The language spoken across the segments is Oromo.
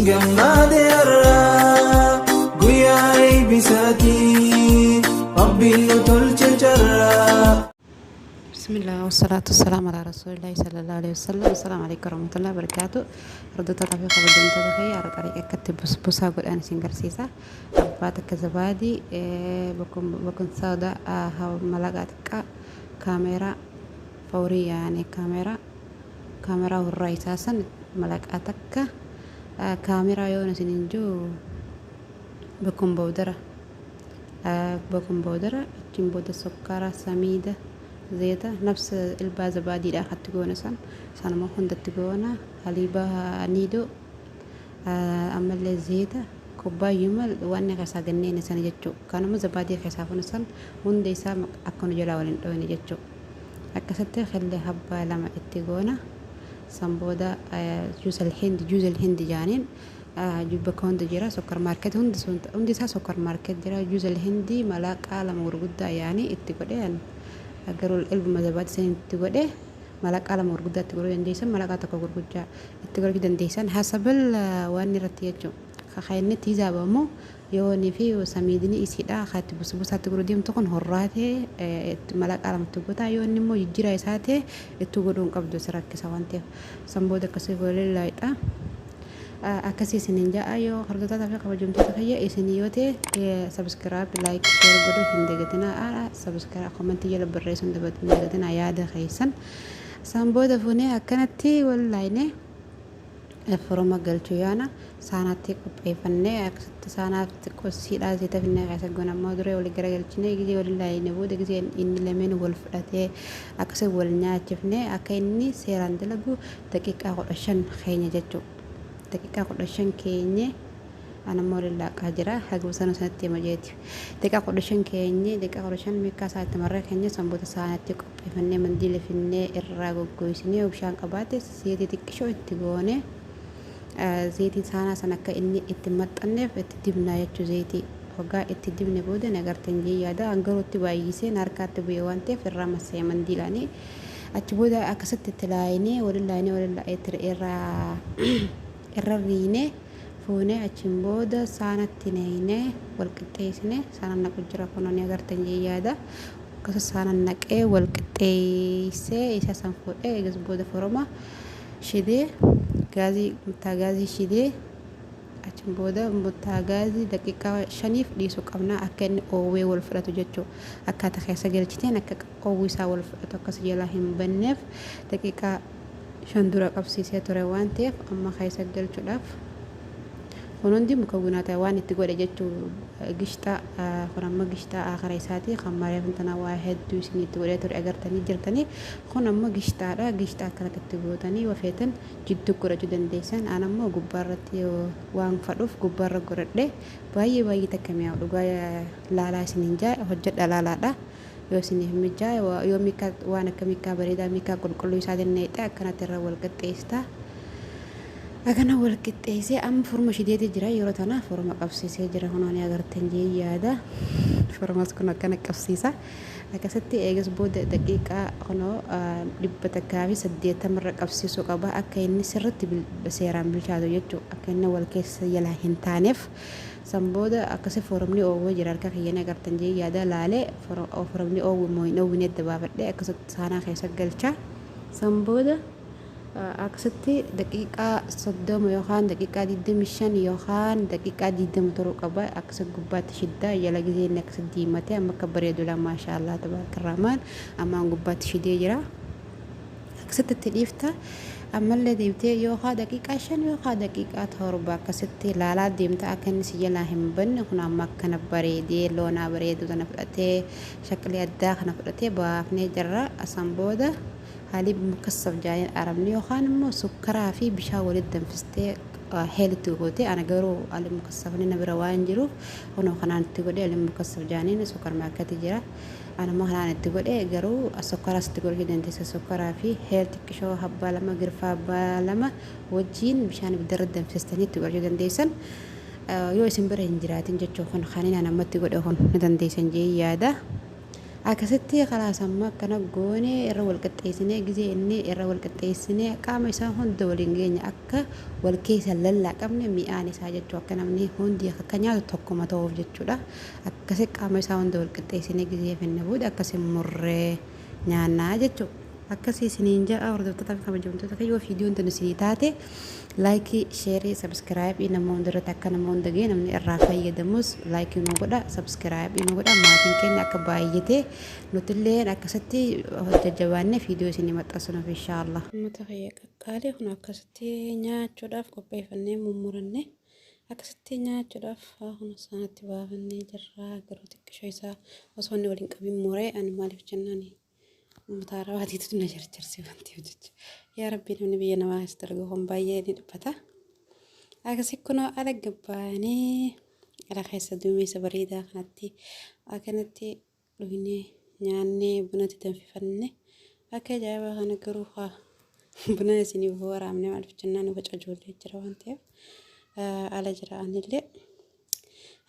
Gammade har'a guyyaa eebbisaati Rabbiin nu tolche carraa. Bismillah wasalaatu wasalaamu alaa rasuulillahi sallallahu alaihi wasallam. Assalaamu alaikum warahmatullahi wabarakatuh. Hordoftoota fi kabajamtoota kiyya har'a xariiqa akkatti busbusaa godhan isin garsiisa. Abbaa takka zabaadii, bokon sooda, malaqaa xiqqaa, kaameeraa fawrii yaani kaameeraa kaameraa hurraa isaa san malaqaa takka kaameraa yoon isin hin jiru bokon bowdara bokon bowdara achiin booda sukkaara samiida zeeta nafsa ilbaa zabaadiidha katti goona san sanuma hundatti goona haliiba niidoo ammallee zeeta kubbaayyuma wanni keessaa ganneene sana jechuu kanuma zabaadii keessaa fune san hunda isaa akka nu jalaa wal hin dhoyne jechuu Akkasitti killee habbaa lama itti goona. San booda juusal hindi juusal hindi jaaniin bakka hunda jira sukkar maarket hundi hundi isaa sukkar maarket jira juusal hindi malaqaa lama gurguddaa yaani itti godhe garuu ilbuma zabaati san itti godhe malaqaa lama gurguddaa itti godhuu dandeessan malaqaa tokko gurguddaa itti godhachuu dandeessan hasabal waan irratti jechuudha. Kakainni tiizaabamu Yoo ni fi samiidni isiidha ka itti busbusaatti godhu deemtu kun horraa ta'e malaqaa lamatti gotaa yoo inni immoo jijjiraa isaa ta'e itti godhuu hin qabdu si rakkisa waan ta'eef san booda akkasii godhee laayixaa akkasii isiniin ja'a yoo hordoftoota fi kabajamtoota kiyya isin yoo ta'e sabiskiraayib laayik sheer godhuu hin dagatinaa sabiskiraayib komentii jala barreessuu hin dagatinaa yaada keessan san booda fuunee akkanatti wallaayne Foroma galchuu yaana saanaatti qopheeffannee akkasitti saanaaf xiqqoo siidhaa zeeta finnee keessa goona ammoo duree wali garagalchinee gizee wali laayine booda gizee inni lameen wal fudhatee akkasi wal nyaachifne akka inni seeraan dalagu daqiiqaa 15 keenya jechuu daqiiqaa 15 keenye An ammoo lallaaqaa jira. Haguma sanuu sanatti hima jeeti. Daqiiqaa 15 keenye, daqiiqaa 15 meeqaa isaa itti marree keenye san booda saanatti qopheeffannee mandiila finnee irraa goggoysinee yoo bishaan qabaate zeetii xiqqishoo itti goone zeetiin saanaa san akka inni itti hin maxxanneef itti dibnaa jechuu zeetii. Hoggaa itti dibne booda ni agartan jee yaada. An garuu itti baay'iseen harkaatti bu'e waan ta'eef irraa massa'e mandiilaani. Achi booda akkasitti itti laayinee waliin laayinee waliin irraa irra riine fuune achiin booda saanatti nayne wal qixxeessine saana naqu jira kunoo ni agartan jee yaada akkasa saana naqee wal qixxeessee isa san fuudhee eegas booda foroma shidee gaazii muttaa gaazii shidee achiin booda muttaa gaazii daqiiqaa shaniif dhiisuu qabna akka inni oowwee wal fudhatu jechuu akkaata keessa galchiteen akka oowwi isaa wal fudhatu akkas jalaa hin banneef daqiiqaa 5 dura qabsiisee ture waan ta'eef amma keessa galchuudhaaf kun hundi muka gunaa ta'e waan itti godhe jechuu gishxaa kun amma gishxaa akara isaati kan mareef tana waa hedduu isin itti godhee ture agartanii jirtanii kun amma gishxaadha gishxaa akkanatti itti gootanii yoo feetan jidduu godhachuu dandeessan aan ammoo gubbaarratti waan fadhuuf gubbaarra godhadhe baay'ee baay'ee takka mi'aawu dhugaa laalaa isiniin jaa hojjedha laalaadha. Yoo isiniif mijaa'e yoo mikaa waan akka mikaa bareedaa mikaa qulqulluu isaatiin neeyxe akkanatti irra wal qixxeessita. Akkana wal qixxeessee amma furma shideeti jira yeroo tana furma qabsiisee jira kunoo ni agartan jee yaada. Furmas kun akkana qabsiisa. Akkasitti eegas booda daqiiqaa kunoo 180 irra qabsiisuu qaba akka inni sirriitti seeraan bilchaatu jechuudha. Akka inni wal keessa jalaa hin taaneef. San booda akkasi foromni oowwee jira harka kiyya ni agartan jee yaada laale foromni oowwe moo hin oowwine adda baafadhe akkasitti saanaa keessa galcha. San booda akkasitti daqiiqaa 30 yookaan daqiiqaa 25 yookaan daqiiqaa 20 turuu qaba akkasi gubbaatti shiddaa jala gizee inni akkasi diimatee amma akka bareedu laa maashaa Allah tabaarakarrahmaan ammaan gubbaatti shidee jira. Akkasitti itti dhiifta. Ammallee deebitee yookaan daqiiqaa 5 yookaan daqiiqaa 7 akkasitti laalaa deemta akka inni si jalaa hin banne kun amma akkana bareedee loonaa bareeduu tana fudhatee shaqlii addaa kana fudhatee baafnee jirra. San booda haliib mukassaf jaaniin arabni yookaan immoo sukkaraa fi bishaan walitti danfistee heelitti gootee ana garuu haliib mukassafni na bira waan jiruuf kunoo kanaan itti godhee haliib mukassaf jaaniin sukkar maarketii jira. An ammoo kanaan itti godhe garuu sukkaras itti godhachuu dandeessa sukkaraa fi heel xiqqishoo habbaa lama girfaa abbaa lama wajjiin bishaan ibidda irratti danfistanii itti godhachuu dandeessan yoo isin bira hin jiraatin jechuu kun kanin an amma itti godhe kun ni dandeessan jee yaada. Akkasitti kalaas amma akkana goone irra wal qixxeessinee gizee inni irra wal qixxeessinee qaama isaa hunda waliin geenya akka wal keessa lallaaqamne mi'aan isaa jechuu akka namni hundi akka nyaatu tokkuma ta'uuf jechuudha. Akkasi qaama isaa hunda wal qixxeessinee gizee finne booda akkasi murree nyaannaa jechuudha. Akkasii isiniin ja'a hordoftoota fi kabajamtoota kiyya yoo viidiyoon tun isinii taate laayikii, sheerii, sabskiraayibii nama hunda irratti akka nama hunda ga'e namni irraa fayyadamus laayikii nu godha, sabskiraayibii nu godha maatiin keenya akka baay'ate nutillee akkasitti jajjabaannee viidiyoo isinii maxxansinuuf inshaallah. Uummata kiyya qaqqaalii kun akkasitti nyaachuudhaaf qopheeffannee mummuranne akkasitti nyaachuudhaaf kun saanatti baafannee jirra garuu xiqqishoo isaa osoo inni waliin qabin muree ani maaliif jennaan Uummata Arabaatiitu na jarjarse waan ta'eef jecha. Yaa Rabbii namni biyya namaa keessatti argamu kun baay'ee ni dhiphata. Akkasii kunoo ala gabbaanee ala keessa duumessa bareedaa kanatti akkanatti dhugnee nyaannee bunatti danfifanne akka ajaa'ibaa kana garuu haa buna isiniif waraabne maaliif jennaan waca ijoollee jira waan ta'eef ala jira anillee.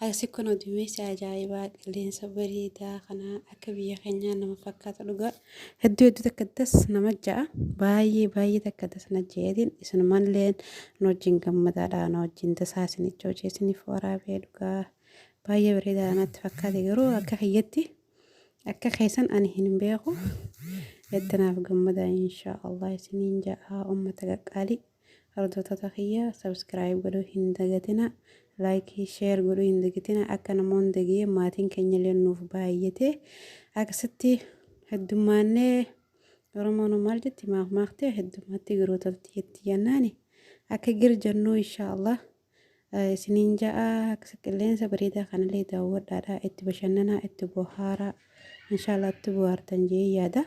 Akkasi kunoo duumessi ajaa'ibaa qilleensa bareedaa kana akka biyya keenyaa nama fakkaata dhugaa. Hedduu hedduu takka das nama ja'a. Baay'ee baay'ee takka das na jeetiin isinumallee nu wajjin gammadaadha nu wajjin tasaa isinicha hojii isiniif waraabee dhugaa. Baay'ee bareedaadha natti fakkaate garuu akka kiyyatti akka keessan ani hin beeku. Itti naaf gammadaa inshaa Allah isiniin ja'a uummata qaqqaalii. Hordoftoota kiyya subscribe godhuu hin dagatina like share godhuu hin dagatina akka nama hunda ga'ee maatiin keenya illee nuuf baay'ate akkasitti heddummaannee Oromoon maal jetti maaf maaftee heddummaatti giruu tolti jetti jennaani akka gir jennuu inshaallah isiniin ja'a akkasi qilleensa bareedaa kanallee daawwadhaadha itti bashannanaa itti bohaaraa inshaallah itti bohaartan jee yaada.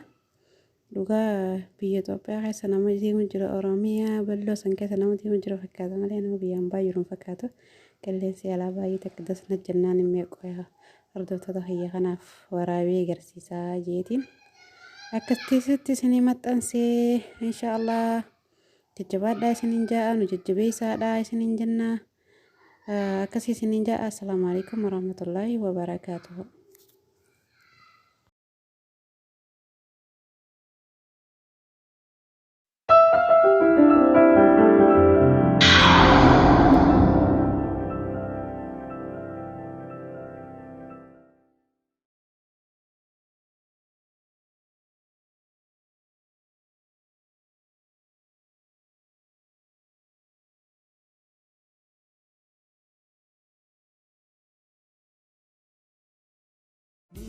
Dhugaa biyya Itoophiyaa keessa nama deemu jira Oromiyaa bal'oo san keessa nama deemu jira fakkaata malee nama biyyaan baay'ee jiru hin fakkaatu. Qilleensi alaa baay'ee takka das na jennaan hin meeqoo hordoftoota kiyya kanaaf waraabee agarsiisaa jeetiin. Akkasitti isinii maxxansee inshaallah jajjabaadhaa isiniin ja'a nu jajjabeessaadhaa isiniin jenna. Akkasii isiniin ja'a assalaamu alaikum warahmatullaahi wabarakaatuhu.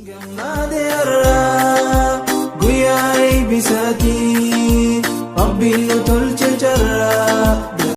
Gammade har'a guyyaa eebbisaati. Rabbiin nu tolche.